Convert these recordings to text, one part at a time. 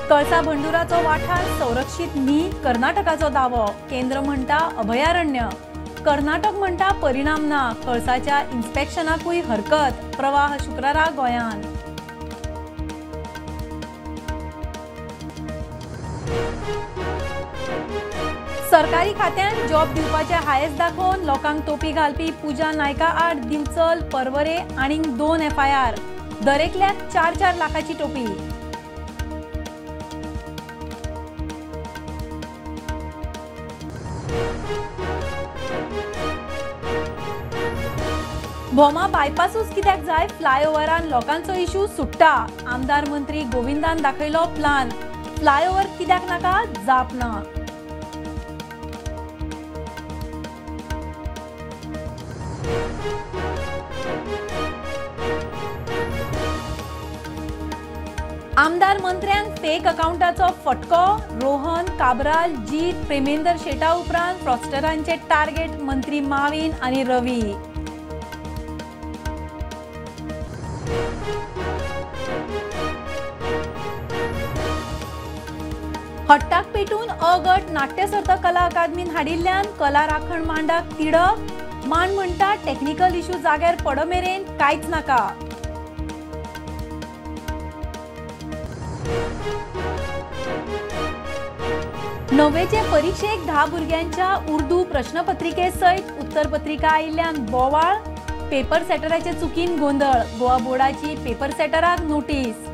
कळसा भंडुराचो वाठार संरक्षीत न्ही कर्नाटकाचो दावो, केंद्र म्हणटा अभयारण्य, कर्नाटक म्हणटा परिणाम ना, कळसाच्या इन्स्पेक्शनाकूय हरकत, प्रवाह शुक्रारा गोंयांत। सरकारी खात्यान जॉब दिवपाचे हायस दाखोवन लोकांक तोपी घालपी पूजा नायका आड दिवचल, परवरे आनीक 2 एफआयआर, दरेकल्याक 4-4 लाखाची टोपी। भोमा बायपासूच कित्याक जाय, फ्लायओव्हरान लोकांचो इश्यू सुट्टा, आमदार मंत्री गोविंदान दाखयलो प्लान, फ्लायओव्हर कित्याक नाका जाप ना। आमदार मंत्र्यांक फेक अकाउंटाचो फटको, रोहन काब्राल, जीत, प्रेमेंदर शेटा उपरांत फ्रॉस्टरांचे टार्गेट मंत्री माविन आनी रवी। हट्टाक पेटून अ गट नाट्यसर्त कला अकादमीन हाडिल्ल्यान कला राखण मांडाक तिडक, मांड म्हणटा टेक्निकल इश्यू जाग्यार पडमेरेन कांयच नाका। णव्वेचे परीक्षेक 10 भुरग्यांच्या उर्दू प्रश्नपत्रिके सयत उत्तरपत्रिका आयिल्ल्यान बोवाळ, पेपर सेटराचे चुकीन गोंदळ, गोवा बोर्डाची पेपर सेटराक नोटीस।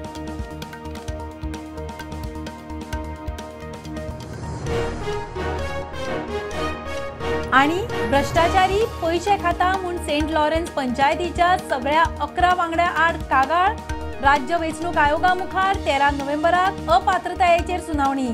आणि भ्रष्टाचारी पैशे खाता म्हूण सेंट लॉरेन्स पंचायतीच्या सगळ्या 11 वांगड्या आड कागाळ, राज्य वेंचणूक आयोगा मुखार 13 नोव्हेंबराक अपात्रतायेचेर सुनावणी।